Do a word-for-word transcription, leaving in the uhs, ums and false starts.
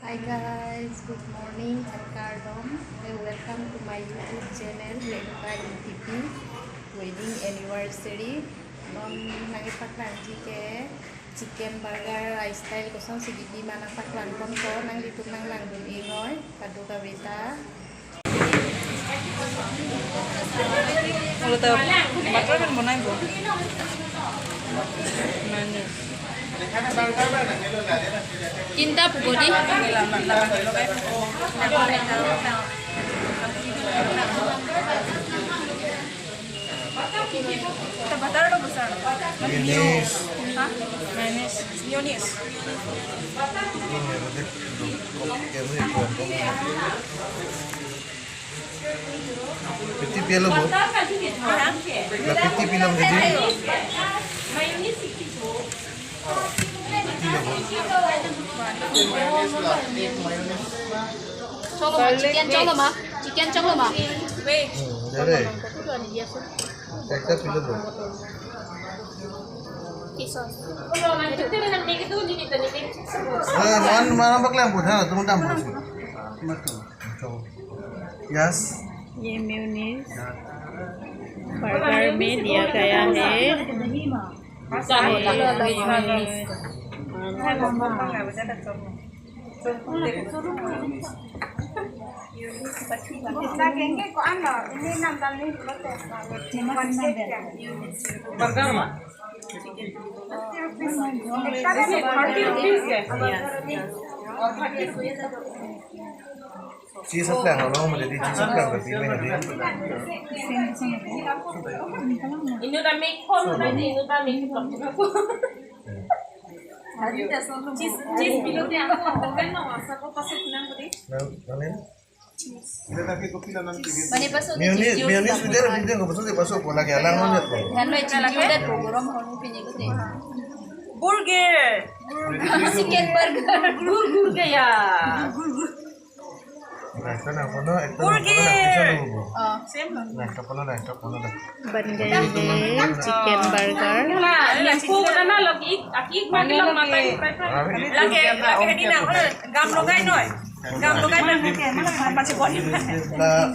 Hi guys, good morning and kardom. Hey, welcome to my YouTube channel, Renuka Engtipi Wedding Anniversary. Non nangkepaklangji ke chicken burger, rice style kosonsi didi ma nangpaklangponpo, nanglitum nanglangdun-e noi, kadokaveta. Mula ta butter kan bonai bo. Mane. Tinta pugo di. Butter lo besar. Mayonnaise. Ha? Mayonnaise. Mayonnaise. Piti pilo bo? Ha? La piti pilo jadi? Piti lo bo? Cholo ma, chicken cholo ma. Chicken cholo ma. Wait. Hmm, dere. Ekta pilo bo? Kisos. Eh, man, man apa kelam pun, ha, tum dam pun si. Matu. Cholo. Yes. ये mayonnaise burger में दिया गया है। Lagenge ko-an lo, ini nang dal ni dulu tes. Burger ma. Ekta thirty rupees ke. Cheese aplang lo, mane di cheese aplang berarti mana di? Inut ta make phone, inut ta make phone. Cheese, cheese pilo te ako, oven lo, asa ko pasok nang ko di. Nang, nang ni? Mane pasok ni Mayonnaise, cheese mayonnaise juice. Udah, udah, nggak pasok, dia pasok, lagi alang aja tuh. Kan lo cheese juice udah, gorom gorom pini ko di. Burger. Chicken burger. Burger ya. Nah, itu nang kono, itu nang kono, nang kono, nang kono. Oh, same. Nang kono, nang kono, nang. Bun gaya hai chicken burger. Nah, nah, aku udah na lagi, aku mandi lo makan. Lagi, lagi di nang, gam lo gaya noi. Gam lo gaya noi. Masih boleh. Nah,